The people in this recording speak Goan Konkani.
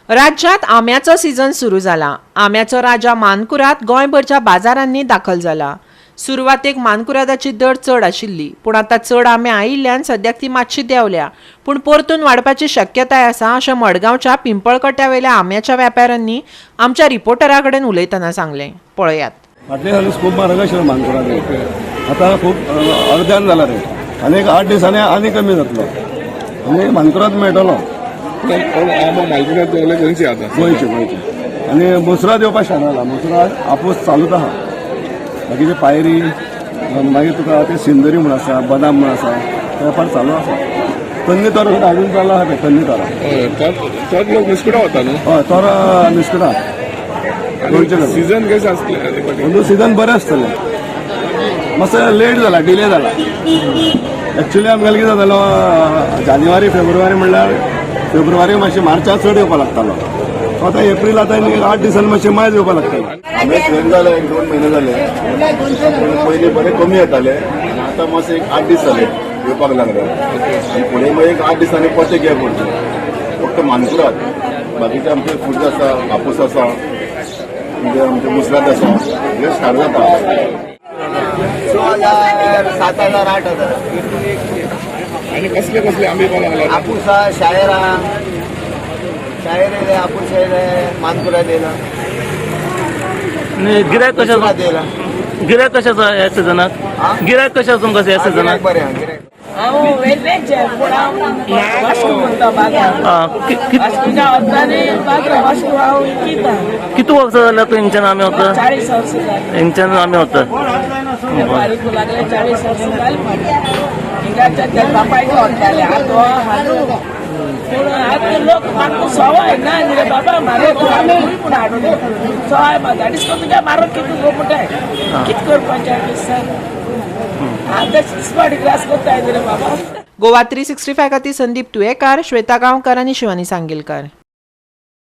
राज्यांत आंब्याचो सीझन सुरू जाला. आंब्याचो राजा मानकुराद गोंयभरच्या बाजारांनी दाखल जाला. सुरवातेक मानकुरादाची दर चड आशिल्ली, पूण आतां चड आंबे आयिल्ल्यान सद्याक ती मातशी देंवल्या, पूण परतून वाडपाची शक्यताय आसा अशें मडगांवच्या पिंपळकट्यावेल्या आंब्याच्या व्यापाऱ्यांनी आमच्या रिपोर्टरा कडेन उलयतना सांगलें. पळयात. फाटल्या दिसांनी खूब म्हारग आशिल्लो मानकुराद, आतां खूब अर्द्यान जाला रे. आनी एक 8 दिसांनी आनी कमी जातलो आनी मानकुराद मेळटलो. आंबो मालकुराद सगळे गोंयचे आतां. गोंयचे, गोंयचे. आनी मुसराद येवपाक शकना. मुसराद, आपूस चालूच आहा. बाकीचे पायरी, मागीर तुका ते सिंदरी म्हूण आसा, बदाम म्हूण आसा, ते वेपार चालू आसा. तन्नी तोर हाडून चालू आहा ते तन्नी तोरां. हय, चड लोक बिस्कुटां वता न्हू? हय, तोरां, बिस्कुटां गोंयचे लोक. सीझन कशें आसलें अंदू सिजन बरें आसतलें. मातसो लेट जाला, डिले जाला. एक्चुली आमगेलें कितें जातालो, जानेवारी फेब्रुवारी म्हणल्यार फेब्रुवारी मातशें मार्चाक चड येवपा लागतालो. आतां एप्रील, आतां आनी 8 दिसांनी मातशें मायज येवपा लागतलो. आंबे सीजन जाले, एक 2 म्हयने जाले. पूण पयलीं बरे कमी येताले आनी आतां मातशे एक 8 दीस जाले येवपाक लागले आनी फुडें मागीर एक 8 दिसांनी परते गॅप उरतले. फक्त मानकुराद, बाकीचे आमचे फ्रुट्स आसा, हापूस आसा, म्हणजे आमचे मुसराद आसा, हे स्टार्ट जाता. 6,000, 7,000, 8,000. आनी कसले कसले आंबे येवपाक लागले? हापूस हा, शायर हा, शायर येयले, हापूस येयले, मानकुराद येयला. गिरायक कशें? मुसराद येयला. गिरायक कशें आसा ह्या सिजनाक? हा? गिरायक कशें आसा तुमकां ह्या सिजनाक? गिरायक बरें हा, गिरायक. हांव वेल्लेंचे, पूण हांव वास्को उरता बाजारांत. वास्कोच्या वतानी बाजार, वास्को हांव विकिता. कितू वर्सां जाल्यार तूं हिंगच्यान आमी वता? 40 वर्सां जालीं. हिंगच्यान आमी वता. बारीक लागले, 40 वर्सां जालीं म्हाका. हिंगाच्या त्या बापायचे वताले, आतां हाडू. पूण आतां लोक म्हाका सवाय ना रे बाबा, म्हारग आमी पूण हाडून सवाय म्हाका दिसता. तुज्या म्हारग कितें गो म्हणटाय, कितें करपाचें सांग. आतां स्मार्ट ग्लास करताय रे बाबा. गोवा 365 खातीर संदीप तुयेकार, श्वेता गांवकर आनी शिवानी सांगेलकर.